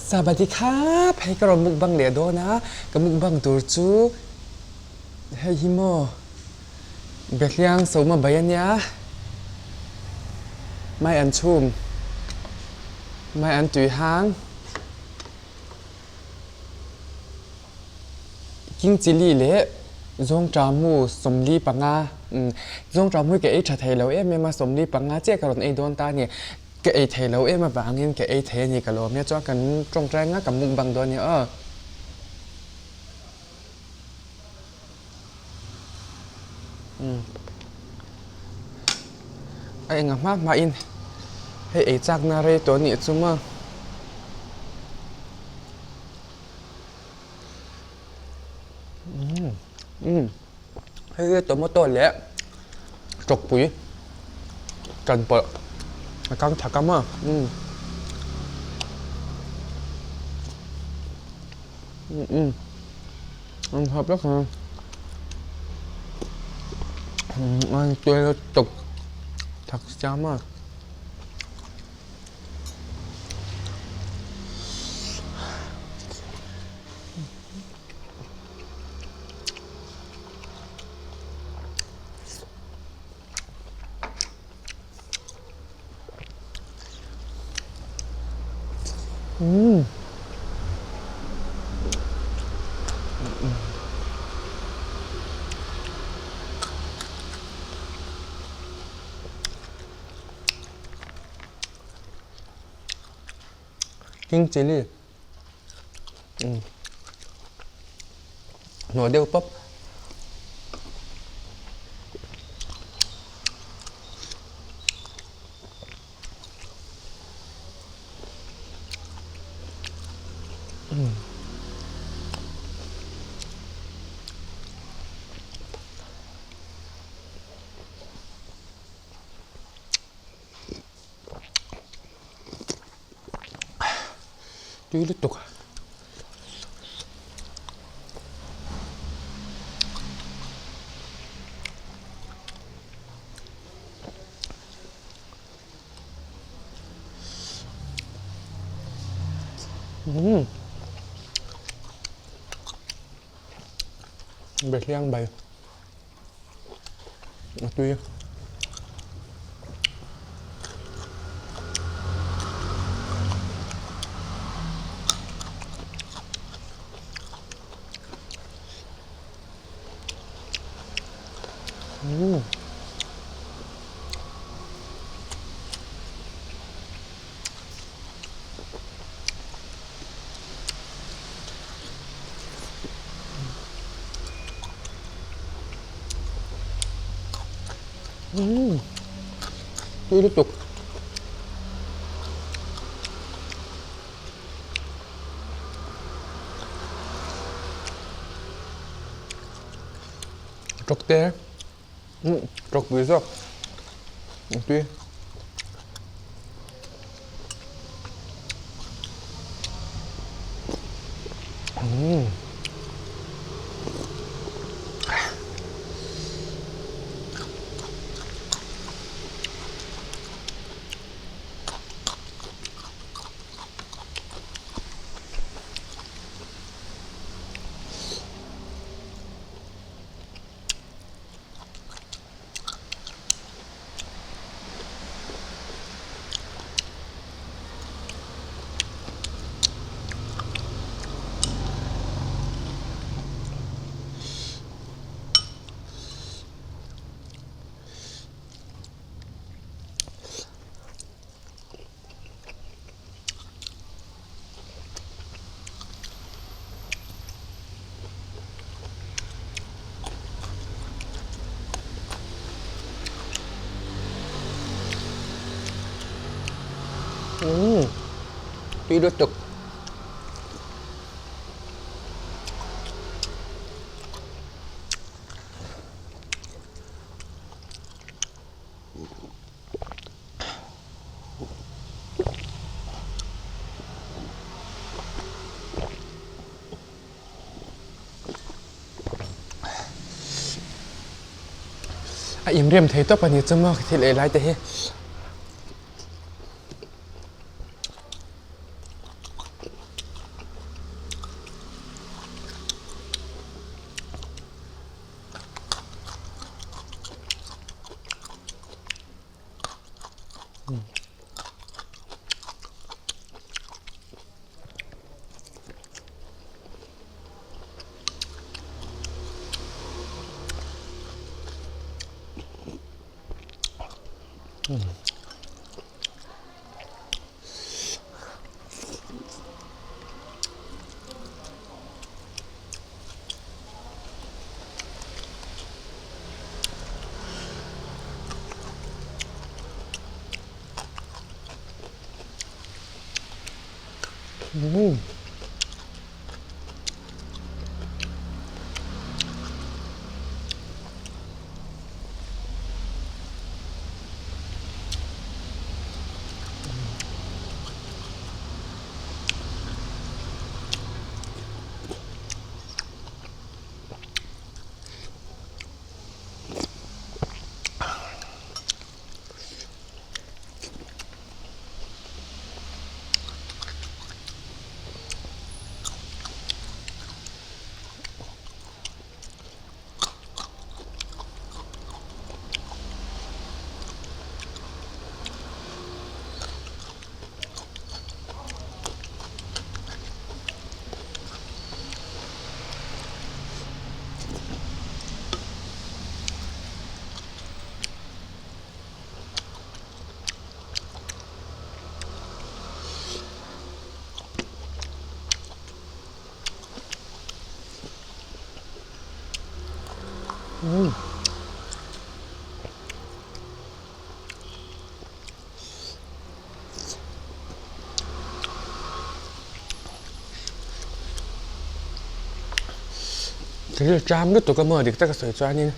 Sabati kha phei ka rawn mukbang leh dawn a, ka mukbang tur chu hei hi maw Behliang Soma bai a nia, mai an chhum, mai an tui hang, King Chilli leh Zawngṭamu 45, umm Zawngṭamu hi ka ei ṭha thei lo em em a, 45 chiah ka rawn ei dawn ta a ni. Ka ei thei lo em avangin ka ei thei a ni ka lawm e, chuan kan tawngtai anga ka mukbang dawn a nia aw. Umm a enga hma hma in hei ei chak na rei tawh anih chu maw. Umm umm hei hi tomato leh tawkpui kan pawlh a kang thak a maw umm umm an hawp vek ang a tui lutuk thak sia maw. Umm. King chilli. Umm. Hnawh deuh pawp. Umm. Tui lutuk a. Umm. Behliang bai. A tui. Umm. Umm tui lutuk. Tawk te umm tawk pui zawk a tui. Umm. Umm tui lutuk. A inrem thei tawp a ni chu maw thil ei lai te hi. Thil ṭam lutuk a maw dik taka sawi chuanin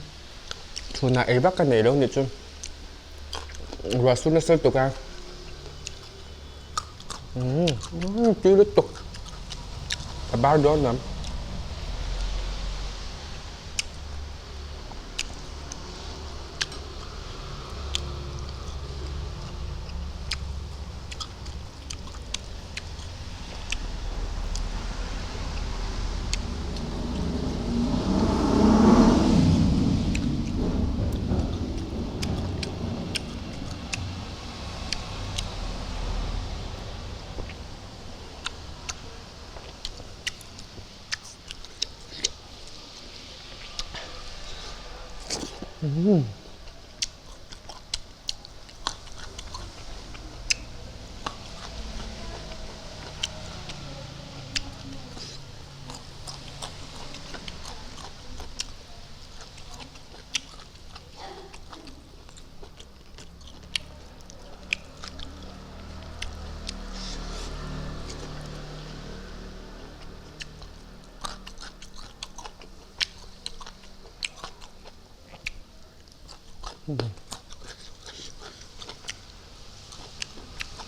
chhunah ei vak ka nei lo nih chu ruah sur nasa lutuk a umm tui lutuk a bar dawn lam.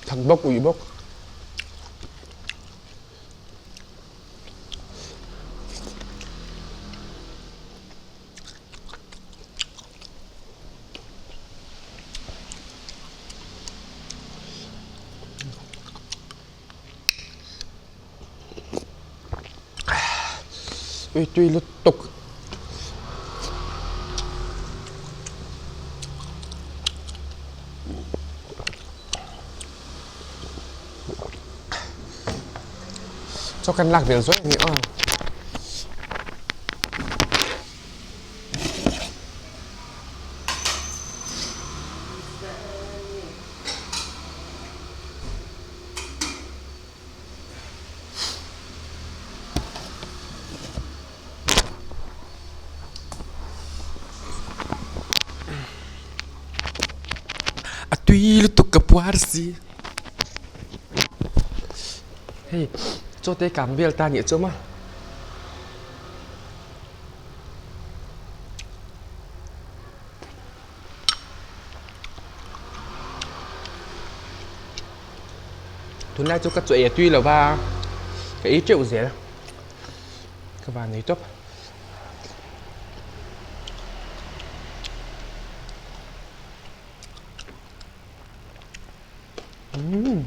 Thak bawk uih bawk. Ui tui lutuk. Chaw kan lak vel zuai a ni aw. A tui lutuk ka puar si. Hei chaw te kang vel ta nih chu maw. Tunlai chu ka chaw ei a tui lo va, ka ei teuh zel. Ka van nei tawp. Umm.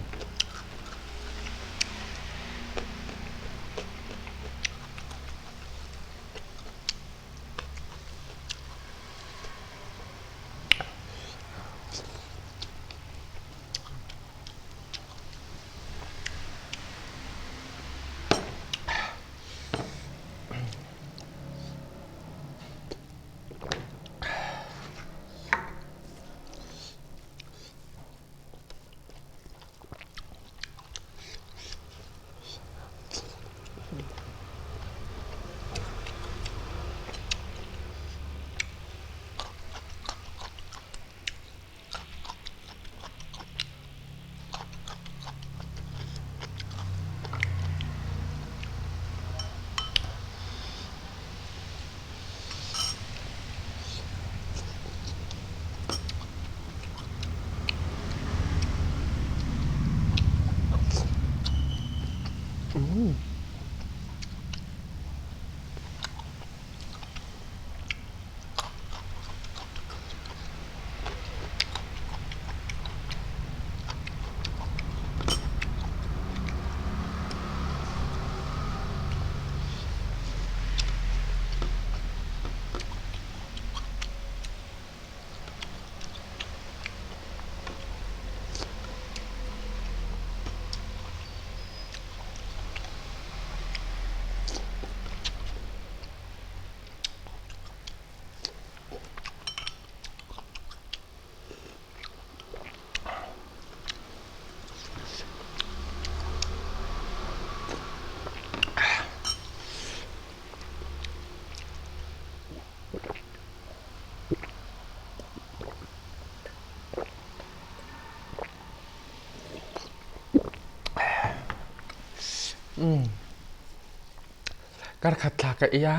Kar khat thla ka ei a,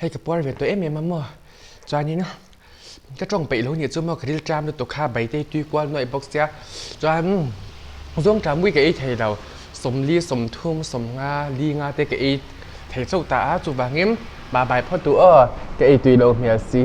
hei ka puar ve tawh em em a maw? Chuanin ka tawng peih lo nih chu maw ka ril ṭam lutuk kha baitei tui kual nuaih bawk sia. Chuan zawngṭah mui ka ei thei lo, 40, 30, 50, li nga te ka ei thei chauh ta a, chuvangin bye bye phawt duh aw, ka ei tui lo hmel si.